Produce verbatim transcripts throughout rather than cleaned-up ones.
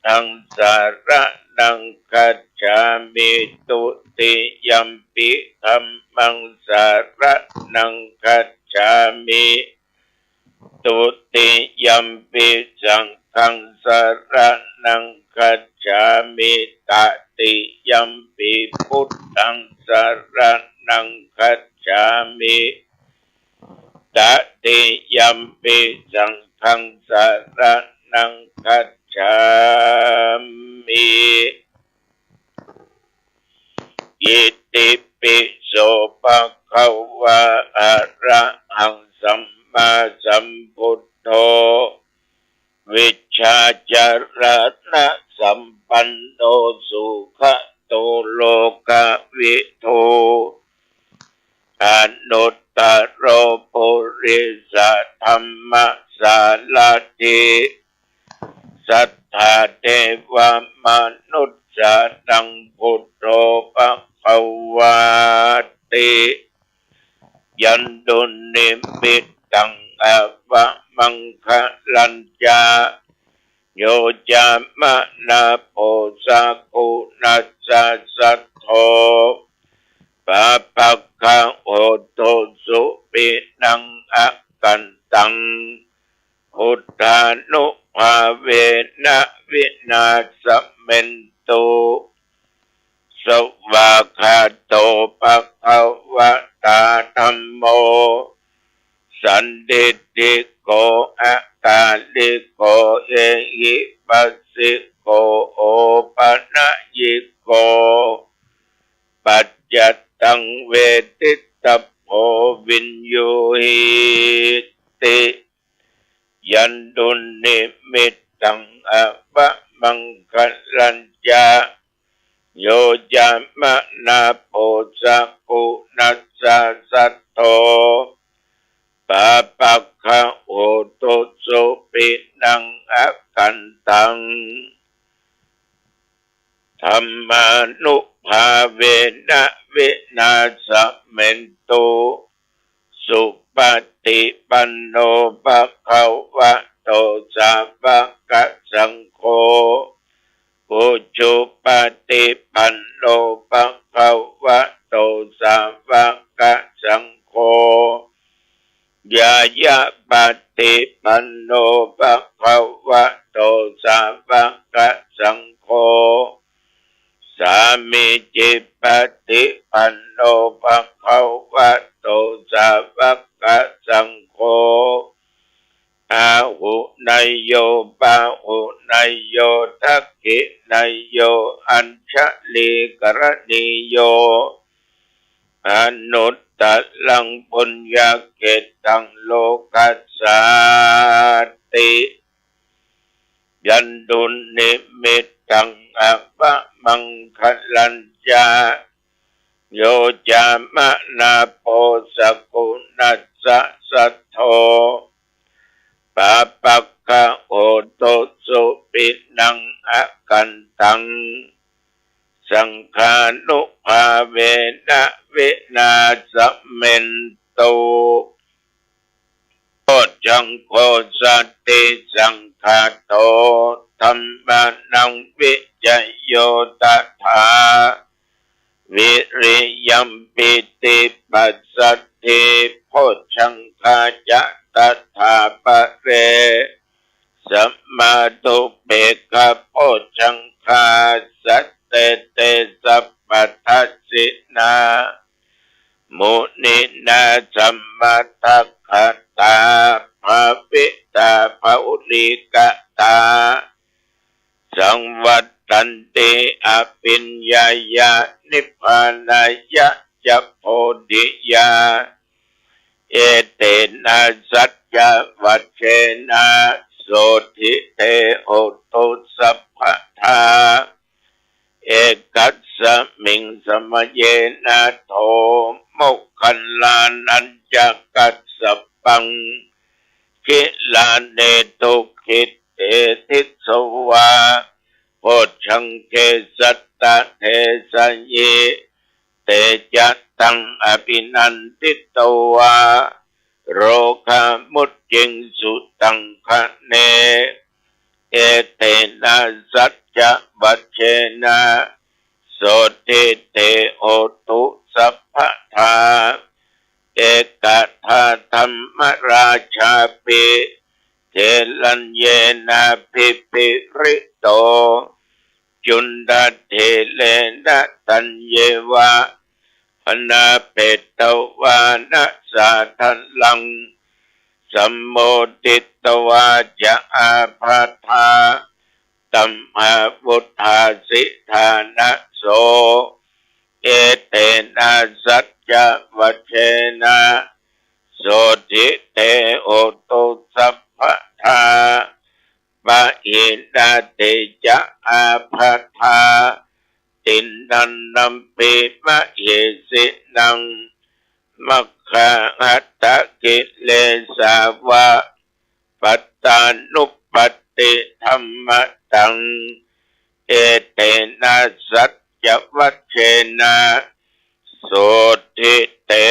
Buddhaṃ saraṇaṃ gacchāmi. Dutiyampi dhammaṃ saraṇaṃ gacchāmi. Dutiyampi saṅghaṃ saraṇaṃ gacchāmi. Tatiyampi buddhaṃ saraṇaṃ gacchāmi. Tatiyampi saṅghaṃ saraṇaṃ gacchāmi. Itipi so bhagavā arahaṃ sammāsambuddho vijjācaraṇasampanno sugato lokavidū anuttaro purisadammasārathi satthā devamanussānaṃ buddho bhagavāti. Yandunnimittaṃ avamaṅgalañca yo cāmanāpo sakuṇassa saddo pāpaggaho dussupinaṃ akantaṃ buddhānubhāvena vināsamentu. Svākkhāto bhagavatā dhammo sandiṭṭhiko akāliko ehipassiko opanayiko paccattaṃ veditabbo viññūhīti. Yandunnimittaṃ avamaṅgalañca yo cāmanāpo sakuṇassa saddo pāpaggaho dussupinaṃ akantaṃ dhammānubhāvena vināsamentu. Supaṭipanno bhagavato sāvakasaṅgho ujupaṭipanno bhagavato sāvakasaṅgho ñāyapaṭipanno bhagavato sāvakasaṅgho sāmīcipaṭipanno bhagavato sāvakasaṅgho āhuneyyo pāhuneyyo dakkhiṇeyyo añjalikaraṇīyo anuttaraṃ puññakkhettaṃ lokassāti. Yandunnimittaṃ avamaṅgalañca yo cāmanāpo sakuṇassa saddo pāpaggaho dussupinaṃ akantaṃ saṅghānubhāvena vināsamentu. Bojjhaṅgo satisaṅkhāto dhammānaṃ vicayo tathā viriyampītipassaddhi bojjhaṅgā ca tathāpare samādhupekkhabojjhaṅgā sattete sabbadassinā muninā sammadakkhātā bhāvitā bahulīkatā saṃvattanti abhiññāya nibbānāya ca bodhiyā. Etena saccavajjena sotthi te hotu sabbadā. Ekasmiṃ samaye nātho moggallānañca kassapaṃ gilāne dukkhite disvā bojjhaṅge satta desayi. Te ca taṃ abhinanditvā rogā mucciṃsu taṅkhaṇe. Etena saccavajjena sotthi te hotu sabbadā. Ekadā dhammarājāpi gelaññenābhipīḷito cundattherena taññeva bhaṇāpetvāna sādaraṃ sammoditvā ca ābādhā tamhā vuṭṭhāsi ṭhānaso. Etena saccavajjena sotthi te hotu sabbadā. Pahīnā te ca ābādhā tiṇṇannampi mahesinaṃ maggāhatakilesā va pattānuppattidhammataṃ. Etena saccavajjena sotthi te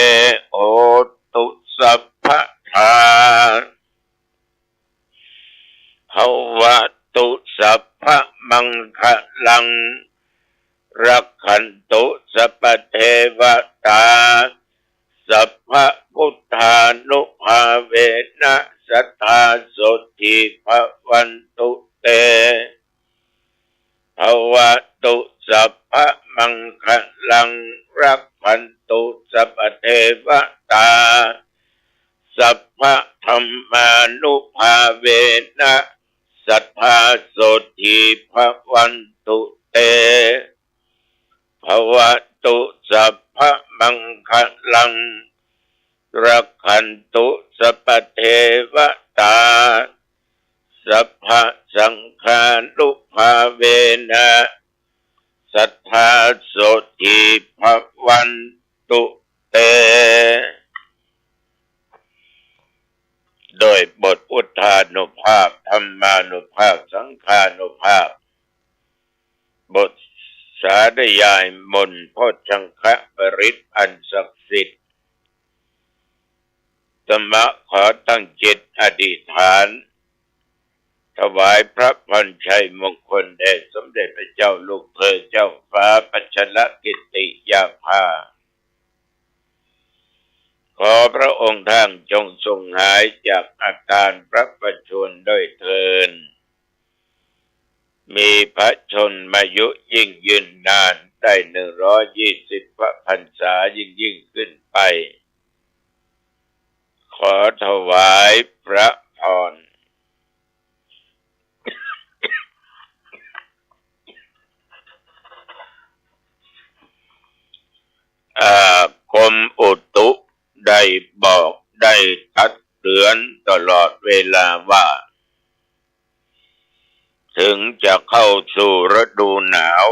hotu sabbadā. Bhavatu sabbamaṅgalaṃ rakkhantu sabbadevatā sabbabuddhānubhāvena sadā sotthī bhavantu te. Bhavatu sabbamaṅgalaṃ rakkhantu sabbadevatā sabbadhammānubhāvena sadā sotthī bhavantu te. Bhavatu sabbamaṅgalaṃ rakkhantu sabbadevatā sabbasaṅghānubhāvena sadā sotthī bhavantu te. ด้วยบทพุทธานุภาพ ธัมมานุภาพ สังฆานุภาพ บทสาธยายมนต์โพชฌังคปริตรอันศักดิ์สิทธิ์ อาตมาขอตั้งจิตอธิษฐาน ถวายพระพรชัยมงคลแด่สมเด็จพระเจ้าลูกเธอเจ้าฟ้าพัชรกิติยาภา ขอพระองค์ท่านจงทรงหายจากอาการพระประชวรด้วยเทอญ มีพระชนมายุยิ่งยืนนานได้หนึ่งร้อยยี่สิบพระพรรษายิ่งๆ ขึ้นไป ขอถวายพระพร อ่า กรมอุตุได้บอกได้ตักเตือนตลอดเวลาว่า ถึงจะเข้าสู่ฤดูหนาว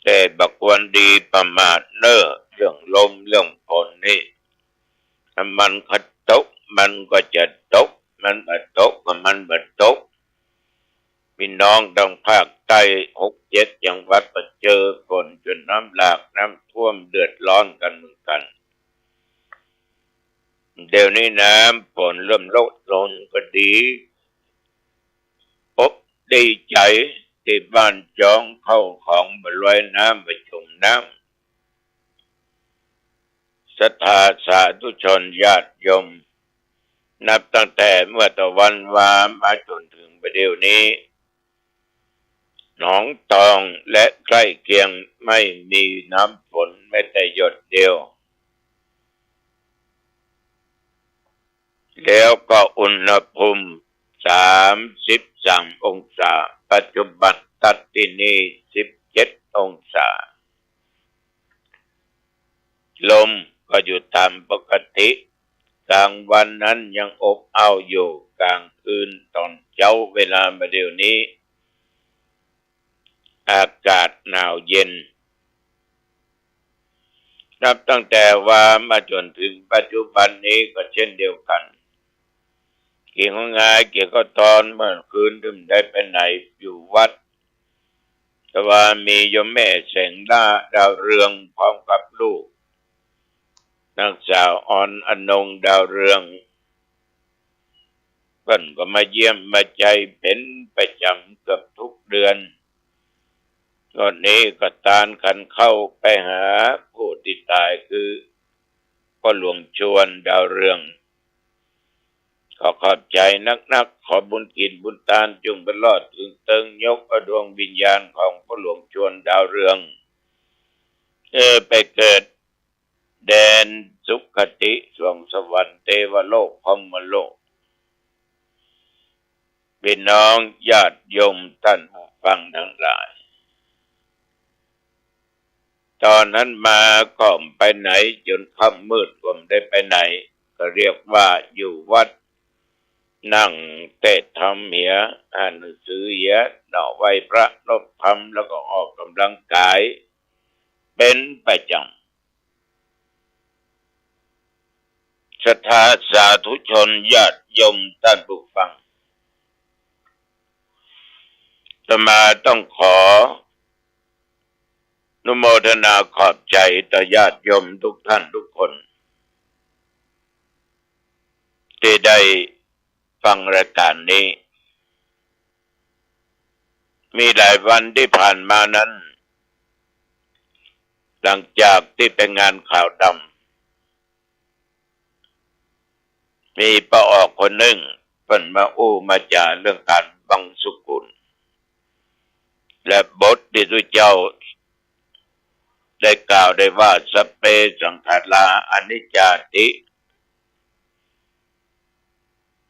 แต่บ่ควรดีประมาทเน่อ เรื่องลมเรื่องฝนนี่ ถ้ามันกระตก มันก็จะตก มันบ่ตก ก็มันบ่ตก พี่น้องทางภาคใต้หกเจ็ดจังหวัดก็เจอฝนจนน้ำหลากน้ำท่วมเดือดร้อนกันเหมือนกัน เดี๋ยวนี้น้ำฝนเริ่มลดลงก็ดี อกดีใจ๋ ตี้บ้านจองเข้าของบ่ลอยน้ำ บ่จมน้ำ ศรัทธาสาธุชนญาติโยม นับตั้งแต่เมื่อตะวันวามาจ๋นถึงบ่าเดี่ยวนี้ หนองตองและใกล้เคียงไม่มีน้ำฝนแม้แต่หยดเดียว แล้วก็อุณหภูมิสามสิบสามองศา ปัจจุบันตั๊ดตี้นี่สิบเจ็ดองศา ลมก็อยู่ต๋ามปกติ กลางวันนั้นยังอบอ้าวอยู่ กลางคืนต๋อนเจ๊าเวลาบ่าเดี่ยวนี้ อากาศหนาวเย็น นับตั้งแต่วามาจ๋นถึงปัจจุบันนี้ก็เช่นเดียวกั๋น กิ๋นข้าวงาย กิ๋นข้าวตอน เมื่อคืนบ่ได้ไปไหน อยู่วัด แต่ว่ามีโยมแม่แสงดา ดาวเรือง พร้อมกับลูก นางสาวออนอนง ดาวเรือง เปิ้นก็มาเยี่ยมมาไจเป๋นประจ๋ำเกือบกู้เดือน งวดนี้ก็ตานขันเข้าไปหาผู้ตี้ต๋ายคือป้อหลวงชวนดาวเรือง ขอขอบใจ๋นักๆ ขอบุญกิ๋นบุญตานจุ่งบันรอดเถิงเติง ยกเอาดวงวิญญาณของป้อหลวงชวนดาวเรือง เออ ไปเกิดแดนสุคติสวงสวรรค์เตวโลกพรหมโลก ปี้น้องญาติโยมต้านผู้ฟังตังหลาย ต๋อนนั้นมาก็บ่ไปไหนจ๋นค่ำมืดก็บ่ได้ไปไหน ก็เรียกว่าอยู่วัด นั่งเตศน์ธรรมเหีย อ่านหนังสือเหีย เนาะ ไหว้พระรบธรรมแล้วก็ออกก๋ำลังกายเป๋นประจ๋ำ ศรัทธาสาธุชนญาติโยมต้านผู้ฟัง อาตมาต้องขออนุโมทนาขอบใจ๋ต่อญาติโยมกู้ต้านกู้คน ตี้ได้ฟังรายก๋านนี้ มีหลายวันตี้ผ่านมานั้น หลังจากตี้ไปงานขาวดำ มีป้าออกคนนึ่ง เปิ้นมาอู้มาจ๋าเรื่องก๋านบังสุกุล และบทตี้พระเจ้าได้กล่าวได้ว่า สัพเพ สังขารา อนิจจาติ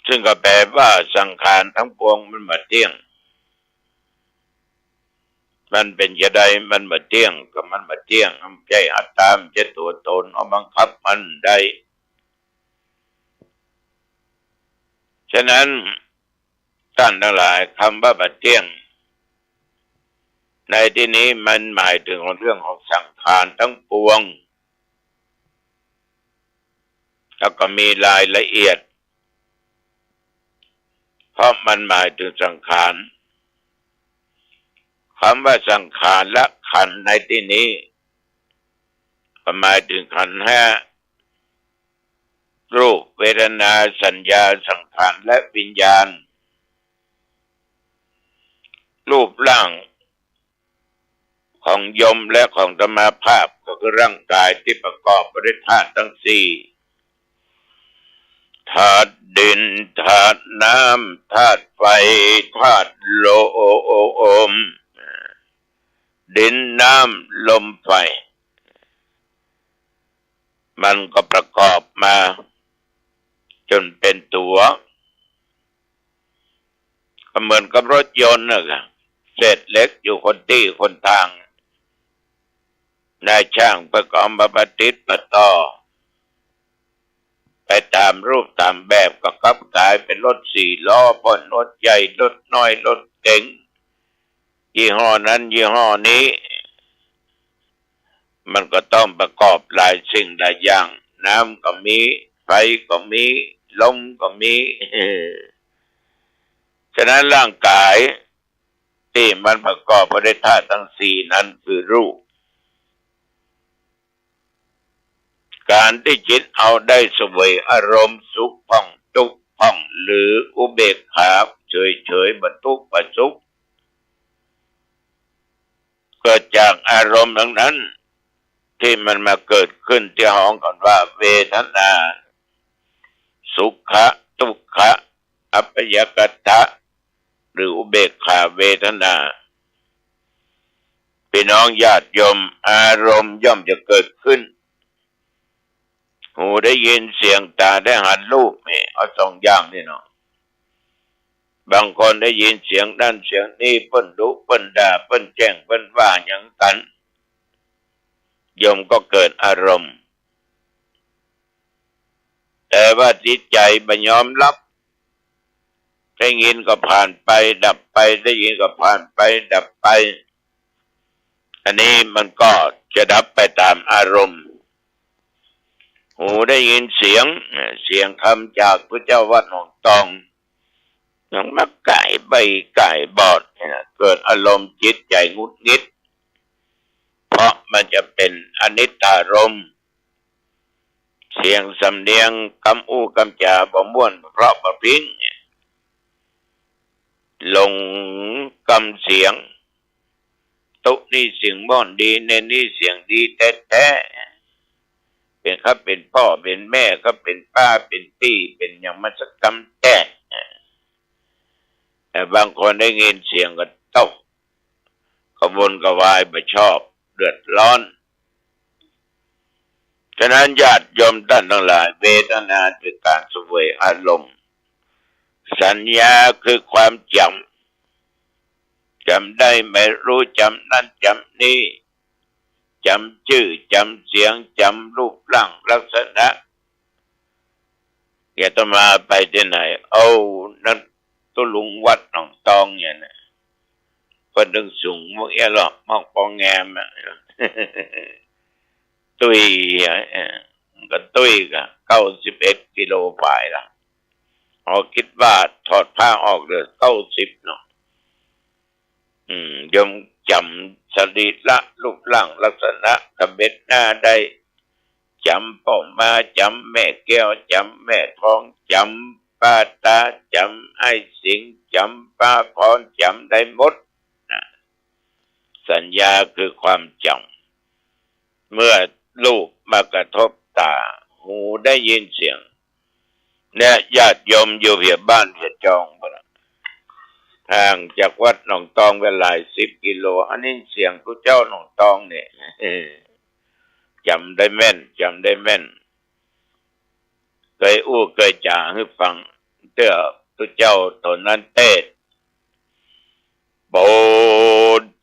ซึ่งก็แป๋ว่าสังขารตังปวงมันบ่เตี้ยง มันเป๋นจาใด มันบ่เตี้ยง ก็มันบ่เตี้ยง มันบ่ใจ้อัตตา มันบ่ใจ้ตั๋วต๋น เอาบังคับมันบ่ได้ ฉะนั้นต้านตังหลาย กำว่าบ่เตี้ยง ในตี้นี้มันหมายเถิงเรื่องของสังขารตังปวง แล้วก็มีรายละเอียด เพราะมันหมายเถิงสังขาร กำว่าสังขารและขันธ์ในตี้นี้ ก็หมายเถิงขันธ์ห้า รูป เวทนา สัญญา สังขาร และวิญญาณ รูปร่างของโยมและของอาตมาภาพก็คือร่างก๋ายตี้ประกอบไปด้วยธาตุตังสี่ ธาตุดิน ธาตุน้ำ ธาตุไฟ ธาตุลม ดิน น้ำ ลม ไฟ มันก็ประกอบมาจ๋นเป๋นตั๋ว ก็เหมือนกับรถยนต์น่ะ เศษเหล็กอยู่คนตี้คนตาง นายจ้างเปิ้นก็เอามาประติดประต่อ ไปต๋ามรูปต๋ามแบบ ก็กลับก๋ายเป๋นรถสี่ล้อ เป๋นรถใหญ่ รถน้อย รถเก๋ง ยี่ห้อนั้นยี่ห้อนี้ มันก็ต้องประกอบหลายสิ่งหลายอย่าง น้ำก็มี ไฟก็มี ลมก็มี ฉะนั้นร่างก๋ายตี้มันประกอบไปด้วยธาตุตังสี่นั้นคือรูป ก๋านตี้จิตเฮาได้เสวยอารมณ์สุขพ่อง ตุ๊กข์พ่อง หรืออุเบกขา เฉยๆ บ่ตุ๊กข์บ่สุข เกิดจากอารมณ์ตังนั้นตี้มันมาเกิดขึ้นตี้ฮ้องกั๋นว่าเวทนา สุขะ ตุ๊กขะ อัพยากตะ หรืออุเบกขาเวทนา ปี้น้องญาติโยม อารมณ์ย่อมจะเกิดขึ้น หูได้ยินเสียง ต๋าได้หันรูป นี่ เอาสองอย่างนี่เนาะ บางคนได้ยินเสียงนั้นเสียงนี้ เปิ้นดุเปิ้นด่า เปิ้นแจ้งเปิ้นว่าหยังกั๋น โยมก็เกิดอารมณ์ แต่ว่าจิตใจ๋บ่ยอมรับ ได้ยินก็ผ่านไปดับไป ได้ยินก็ผ่านไปดับไป อันนี้มันก็จะดับไปต๋ามอารมณ์ หูได้ยินเสียง เสียงธรรมจากพระเจ้าวัดหนองตอง ยังมาก๋ายใบ้ก๋ายบอดเนี่ยนะ เกิดอารมณ์จิตใจ๋หงุดหงิด เพราะมันจะเป๋นอนิจจารมณ์ เสียงสำเนียงกำอู้กำจ๋าบ่ม่วนเพราะบ่ปิ๊งเนี่ย หลงกำเสียง ตุ๊นี่เสียงม่อนดี เณรนี่เสียงดีแต๊ๆ เป๋นครับเป๋นป้อเป๋นแม่ครับเป๋นป้าเป๋นปี้เป๋นหยังมาสักกำแต๊ แต่บางคนได้ยินเสียงก็ตก กระวนกระวายบ่ชอบ เดือดร้อน ฉะนั้นญาติโยมต้านตังหลาย เวทนาคือก๋านเสวยอารมณ์ สัญญาคือความจ๋ำ จ๋ำได้หมายรู้ จ๋ำนั่นจ๋ำนี่ จ๋ำจื้อ จ๋ำเสียง จ๋ำรูปร่างลักษณะ อาตมาไปตี้ไหน เอ้า นั่นตุ๊ลุงวัดหนองตองเนี่ยนะ เปิ้นตึงสูงมากเอี้ยหรอก มากปองแงมอะ ตุ้ยอะ เออ ก็ตุ้ยก็เก้าสิบเอ็ดกิโลป๋ายละ เอากึ๊ดว่าถอดผ้าออกเหลือเก้าสิบเนาะ อืม โยมจ๋ำสรีระรูปร่างลักษณะตะเบ็ดหน้าได้ จ๋ำป้อม้า จ๋ำแม่แก้ว จ๋ำแม่ทอง จ๋ำป้าตา จ๋ำอ้ายสิงห์ จ๋ำป้าพร จ๋ำได้หมดนะ สัญญาคือความจ๋ำ เมื่อรูปมากระทบต๋า หูได้ยินเสียง เนี่ย ญาติโยมอยู่เหียบ้านเหียจองปู๊นน่ะ ห่างจากวัดหนองตองไปหลายสิบกิโล อันนี้เสียงตุ๊เจ้าหนองตองเนี่ย จ๋ำได้แม่น จ๋ำได้แม่น เกยอู้เกยจ๋าหื้อฟัง เตื้อตุ๊เจ้าต๋นนั้นเตศน์ โป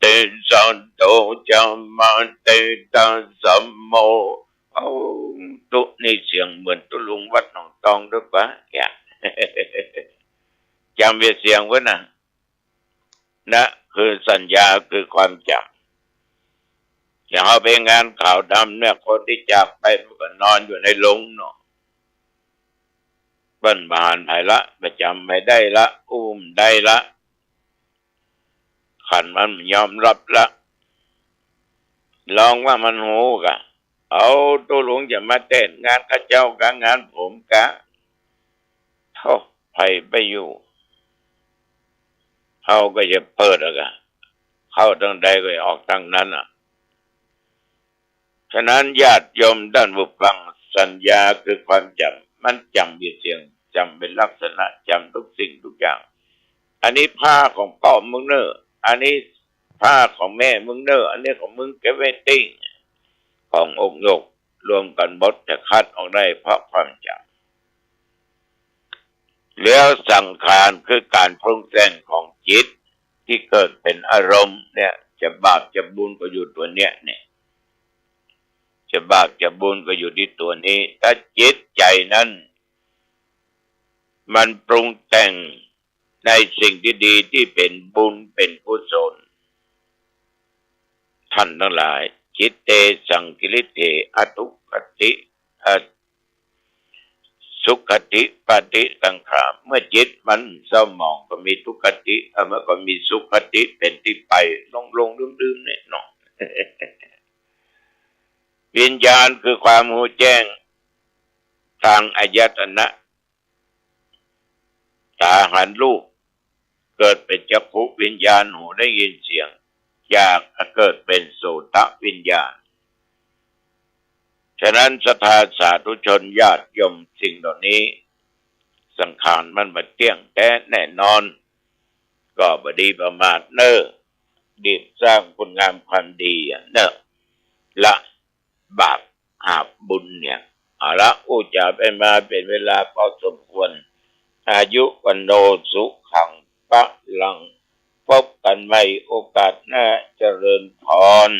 ติสัตว์โต จะมาติตัสสะโม เอ้า ตุ๊นี่เสียงเหมือนตุ๊ลุงวัดหนองตองด้วยปะ จ๋ำเสียงเปิ้นน่ะ นะ คือสัญญาคือความจ๋ำ อย่างเฮาไปงานขาวดำเนี่ย คนตี้จากไปมันก็นอนอยู่ในโลงเนาะ เปิ้นบ่หันใผละ บ่จ๋ำใผได้ละ อู้บ่ได้ละ ขันมันบ่ยอมฮับละ ลองว่ามันฮู้กะ เอาตุ๊ลุงจะมาเตศน์งานข้าเจ้ากะ งานผมกะ โธ่ ใผไปอยู่ เฮาก็จะเปิดอะกะ เข้าตางใดก็ออกตางนั้นอะ ฉะนั้นญาติโยมต้านผู้ฟัง สัญญาคือความจ๋ำ มันจ๋ำเสียง จ๋ำเป๋นลักษณะ จ๋ำทุกสิ่งทุกอย่าง อันนี้ผ้าของป้อมึงเน่อ อันนี้ผ้าของแม่มึงเน่อ อันนี้ของมึงเก็บไว้ตี้ ขององค์ยก รวมกั๋นหมด จะคัดออกได้เพราะความจ๋ำ แล้วสังขารคือก๋านปรุงแต่งของจิตตี้เกิดเป๋นอารมณ์เนี่ย จะบาปจะบุญก็อยู่ตั๋วเนี้ยเนี่ย จะบาปจะบุญก็อยู่ตี้ตั๋วนี้ ถ้าจิตใจ๋นั้น มันปรุงแต่งในสิ่งตี้ดีตี้เป๋นบุญเป๋นกุศล ต้านตังหลาย จิตเต สังกิริเถ อทุกขติ อ สุขติปฏิสังขา เมื่อจิตมันเศร้าหมองก็มีทุกขติ เอ่อ มันก็มีสุขติเป๋นตี้ไป หลงๆ ลืมๆ เนี่ยเนาะ วิญญาณคือความฮู้แจ้งตางอายตนะ ต๋าหันรูป เกิดเป๋นจักขุวิญญาณ หูได้ยินเสียง อยากจะเกิดเป๋นโสตวิญญาณ ฉะนั้นศรัทธาสาธุชนญาติโยม สิ่งเหล่านี้ สังขารมันบ่เตี้ยงแต๊แน่นอน ก็บ่ดีประมาทเน่อ รีบสร้างคุณงามความดีอะเน่อ ละ บาปหาบบุญเนี่ย เอาละ อู้จ๋าไปมาเป๋นเวลาพอสมควร อายุ วัณโณ สุขัง พลัง พบกั๋นใหม่โอกาสหน้า เจริญพร